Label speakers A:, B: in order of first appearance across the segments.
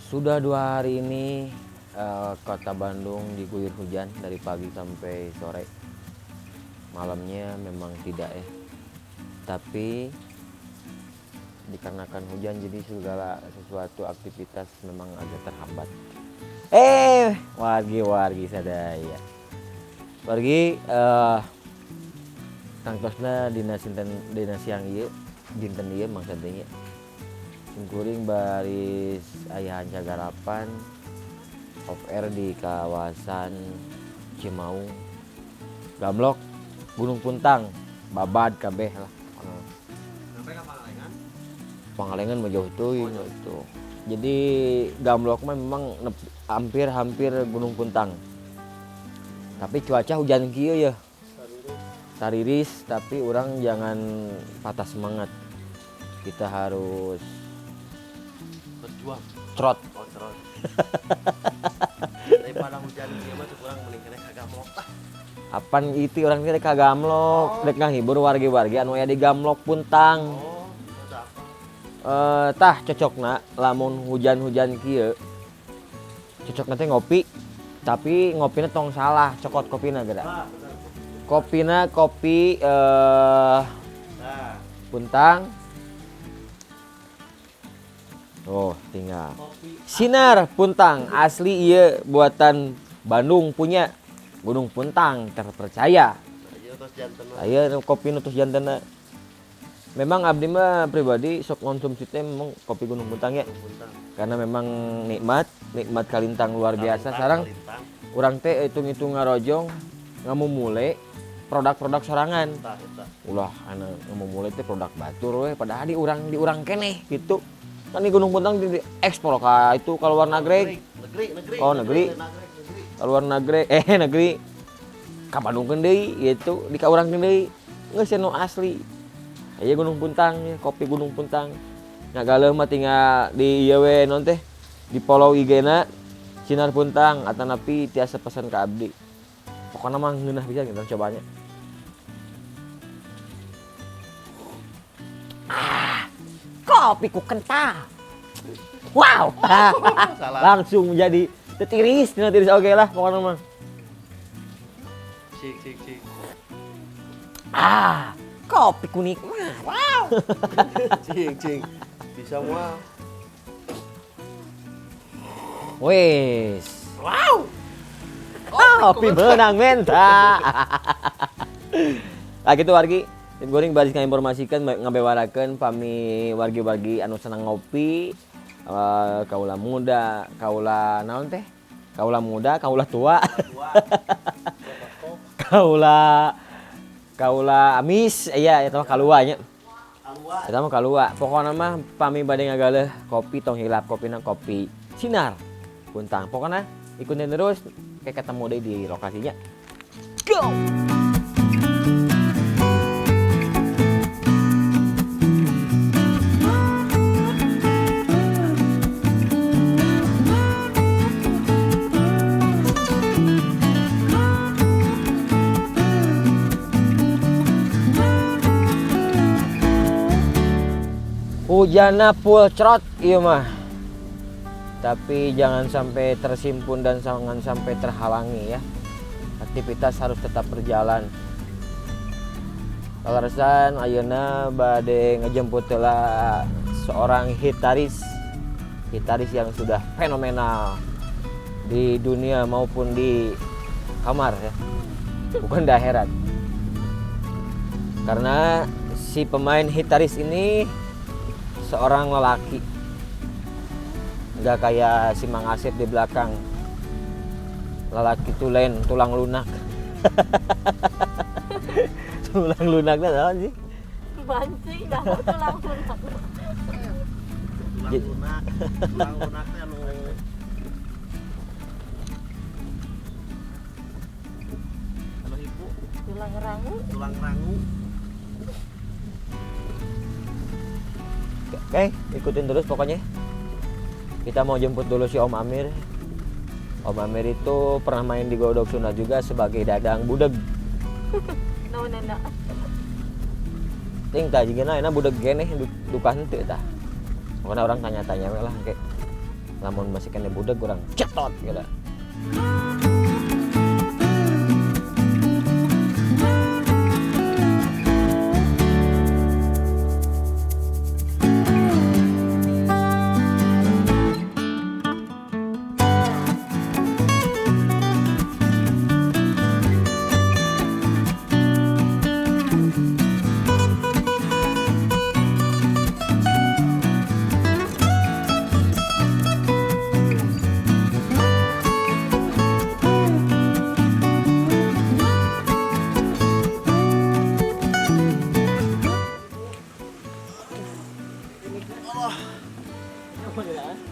A: Sudah 2 hari ini kota Bandung diguyur hujan dari pagi sampai sore. Malamnya memang tidak ya. Tapi dikarenakan hujan jadi segala sesuatu aktivitas memang agak terhambat. Wargi-wargi sadaya. Wargi tangtosna dina sinten, dina siang ieu, dinten ieu maksudnya nya. Simkuring baris aya garapan off air di kawasan Cimaung, Gamlok, Gunung Puntang, Babad kabeh lah.
B: Sampai ke Pangalengan.
A: Pangalengan mah jauh tuh itu. Jadi Gamlok mah memang hampir-hampir Gunung Puntang. Tapi cuaca hujan kieu ya. Tariris, tapi orang jangan patah semangat. Kita harus
B: Berjuang.
A: Trot.
B: Oh, terus. Daripada hujan ieu mah kurang mending keneh ka Gamlok tah.
A: Apan itu orang teh ka Gamlok, rek ngahibur wargi-wargi anu aya di Gamlok Puntang.
B: Oh, ada apa?
A: Tah cocokna lamun hujan-hujan kieu. Cocokna teh ngopi, tapi ngopina tong salah, cokot kopina geura.
B: Ah, benar.
A: Kopina kopi
B: Nah,
A: Puntang. Oh, tinggal.
B: Kopi.
A: Sinar Puntang asli iya buatan Bandung punya Gunung Puntang terpercaya.
B: Ieu tos janten.
A: Aya kopi nu tos jantenna. Memang abdi mah pribadi sok konsumsi teh memang kopi Gunung Puntang ya.
B: Puntang.
A: Karena memang nikmat, nikmat kalintang luar biasa. Sareng
B: Kalintang.
A: Urang teh hitung-hitung ngarojong ngamumule produk-produk sorangan.
B: Tah eta.
A: Ulah anu ngamumule teh produk batur we, padahal di urang keneh gitu. Kan di Gunung Puntang di ekspor ka itu ka luar negeri.
B: Negeri, negeri.
A: Oh, negeri.
B: Negeri, negeri.
A: Ka luar negeri, negeri ka Bandung deui gitu, di ka urang deui. Geus nu asli. Aya Gunung Puntang ya, kopi Gunung Puntang. Ngagaleuh mah tinggal di ieu we naon teh? Di follow IG-na Sinar Puntang atanapi tiasa pesan ka abdi. Pokoknya mah ngeunah pisan gitu cobanya. Ah, kopi ku kental. Wow.
B: Salah.
A: Langsung menjadi tiris, tina tiris oke lah pokoknya mah.
B: Cik, cik, cik.
A: Ah, kopi ku nikmat. Wow.
B: Cing, cing. Bisa moal.
A: Wes.
B: Wow.
A: Kopi menang menta. Nah gitu wargi, sim kuring baris ngainformasikeun ngabewarakeun pami wargi-wargi anu senang ngopi, kaula muda, kaula naon teh? Kaula muda, kaula tua, kaula kaula amis, iya eta mah kalua nya.
B: Alua.
A: Eta mah kalua. Pokokna mah pami bade ngagaleuh kopi tong hilap kopina kopi Sinar Puntang. Pokokna ikutin terus kayak ketemu deh di lokasinya. Go! Hujanna full crot ieu mah. Tapi jangan sampai tersimpun dan jangan sampai terhalangi ya. Aktivitas harus tetap berjalan. Kaleresan ayeuna bade ngejemput heula seorang gitaris. Gitaris yang sudah fenomenal di dunia maupun di kamar ya. Bukan di akhirat. Karena si pemain gitaris ini seorang lelaki, nggak kayak si Mang Asep di belakang, lelaki tulen, tulang lunak. Tulang lunaknya naon sih?
C: Mancing dah tulang lunak.
B: Tulang lunak, tulang lunak teh anu anu hipu.
C: Tulang rangu.
B: Tulang rangu.
A: Oke, ikutin terus pokoknya. Kita mau jemput dulu si Om Amir. Om Amir itu pernah main di Godog Sunda juga sebagai dadang budeg.
C: No, no, no.
A: Ting tah jigana enak budeg geneh duka henteu tah. Pokoknya orang tanya-tanya we lah kayak lamun masih kena budeg orang cetot gitu.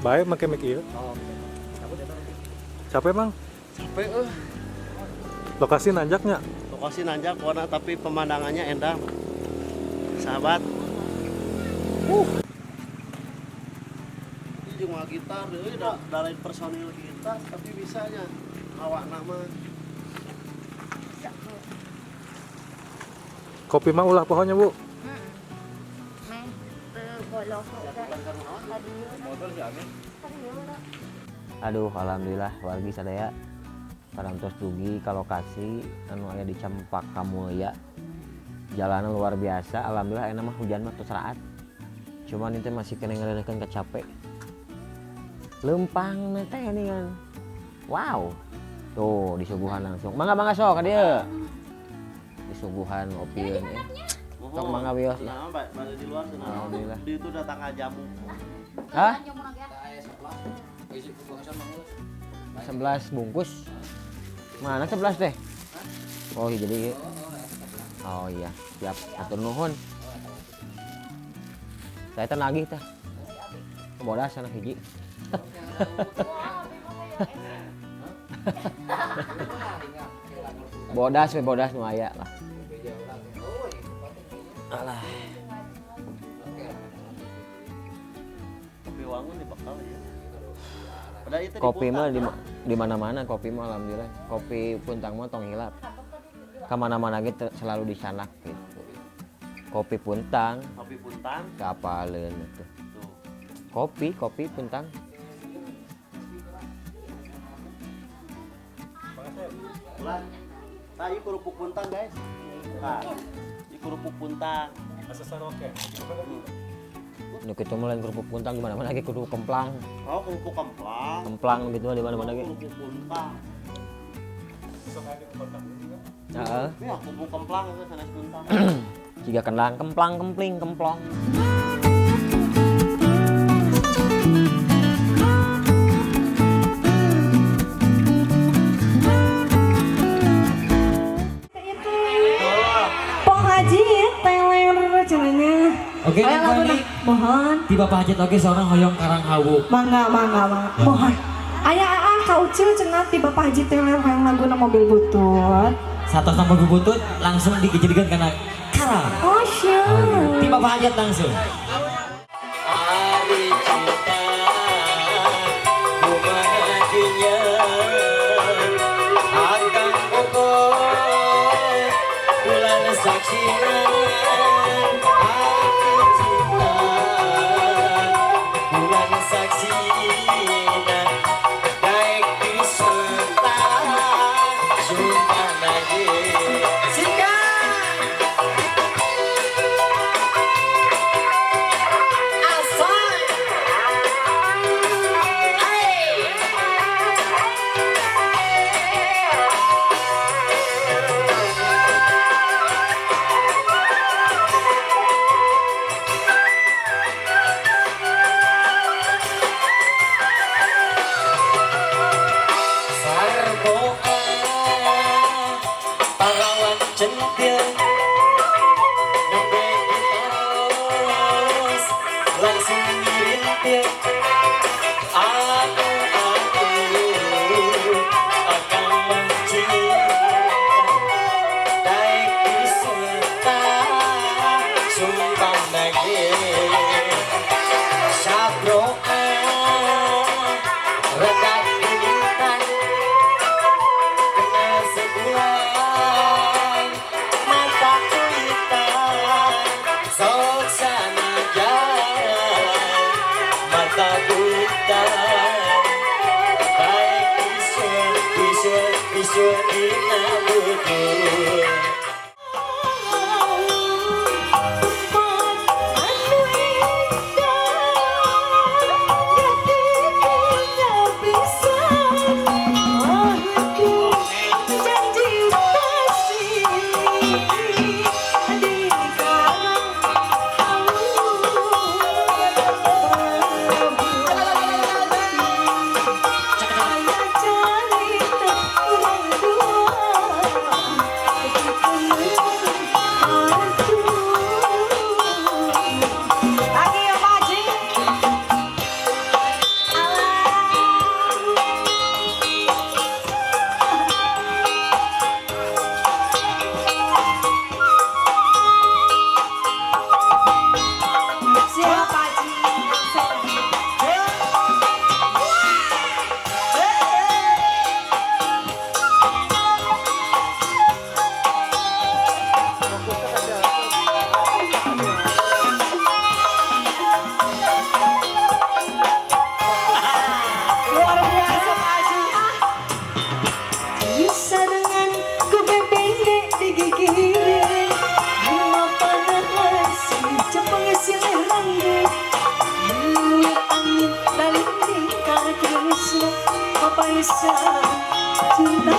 D: Baik make mic ieu. Capek, Mang?
B: Capek
D: Lokasi nanjaknya.
B: Lokasi nanjak warna tapi pemandangannya endah. Sahabat. Ini cuma gitar deui da lain personil kita tapi bisanya awakna mah.
D: Kopi mah ulah pohonnya, Bu.
A: Aduh, alhamdulillah wargi sadaya parantos dugi ka lokasi anu aya di Cempaka Mulya. Jalanan luar biasa, alhamdulillah enak mah hujan mah tos raat. Cuman ini masih kena ngerenekeun capek. Lempang teh ini kan. Wow. Tuh disuguhan langsung. Mangga mangga sok ka dieu. Disuguhan opieun eh. Sok mangga wios.
B: Nah, balik di luar cenah.
A: Alhamdulillah.
B: Di itu datang jamu.
A: Hah? 11 bungkus. Mana 11 teh? Oh, jadi. Oh iya, siap. Atur nuhun. Saya teh nagih teh. Bodas anak hiji. Bodas we bodas nu aya lah. Alah.
B: Kopi wangun di bakal ya. Padahal itu
A: kopi mah di mana-mana kopi mah alhamdulillah. Kopi Puntang mah tong hilap. Kemana-mana gitu selalu disanak gitu. Kopi Puntang.
B: Kopi Puntang.
A: Kapaleun itu.
B: Tuh.
A: Kopi, kopi Puntang.
B: Ulah. Nah, ini kerupuk Puntang, guys. Nah, ini kerupuk Puntang.
D: Asa saroke.
A: Nu kitu mah lain kerupuk Puntang di mana-mana ge kerupuk kemplang.
B: Oh, kerupuk kemplang.
A: Kemplang gitu mah di mana-mana ge.
B: Kerupuk Puntang.
D: Sok aya di kotak juga.
A: Heeh.
B: Ya, kerupuk kemplang itu sanes Puntang.
A: Jiga kendang kemplang kempling kemplong.
E: Pok Haji teler cenanya.
F: Oke,
E: Ayo
F: Neng Fani.
E: Mohon.
F: Di Bapak Hajat oke seorang hoyong karang hawu.
E: Mangga mangga mangga. Mohon. Aya aa ka Ucil cenah ti Bapak Haji teler hoyong laguna mobil butut.
F: Satu sama mobil butut langsung dijadikan karena karang.
E: Oh sure.
F: Di Bapak Hajat langsung.
A: Ari cinta kumaha dinya akang pokok bulan saksina aku cinta bulan saksina daek disentak sumpah nage sikat. Sarboa parawan
E: Lagi ya Pak Haji. Siap Pak Haji. Luar biasa Pak Haji. Bisa dengan kuping pendek digigirin Lima panas cepeng silih rangge Niup angin balinding katresna Papaisa cinta.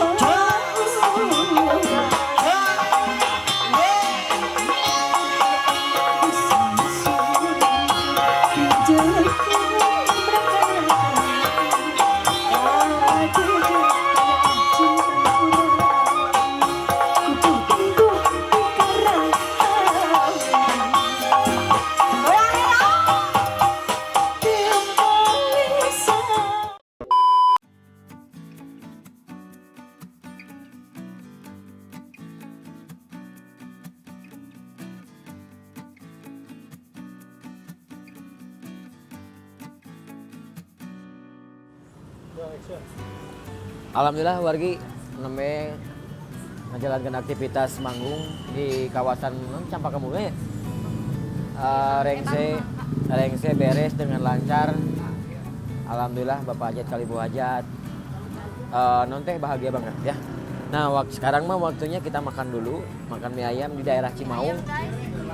A: Alhamdulillah wargi namanya menjalankan aktivitas manggung di kawasan Campaka Bunga ya. Rengse rengse beres dengan lancar. Alhamdulillah Bapak Hajat kali Bu Hajat. Non teh bahagia banget ya. Nah, sekarang mah waktunya kita makan dulu, makan mie ayam di daerah Cimaung.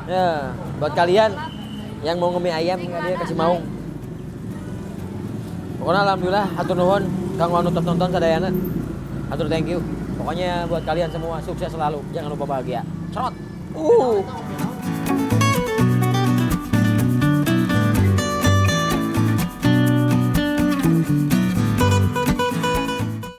A: Ya, buat kalian yang mau nge-mie ayam dia ke Cimaung. Pokoknya alhamdulillah hatur nuhun kang anu tos nonton sadayana. Hatur thank you. Pokoknya buat kalian semua sukses selalu, jangan lupa bahagia. Cerot.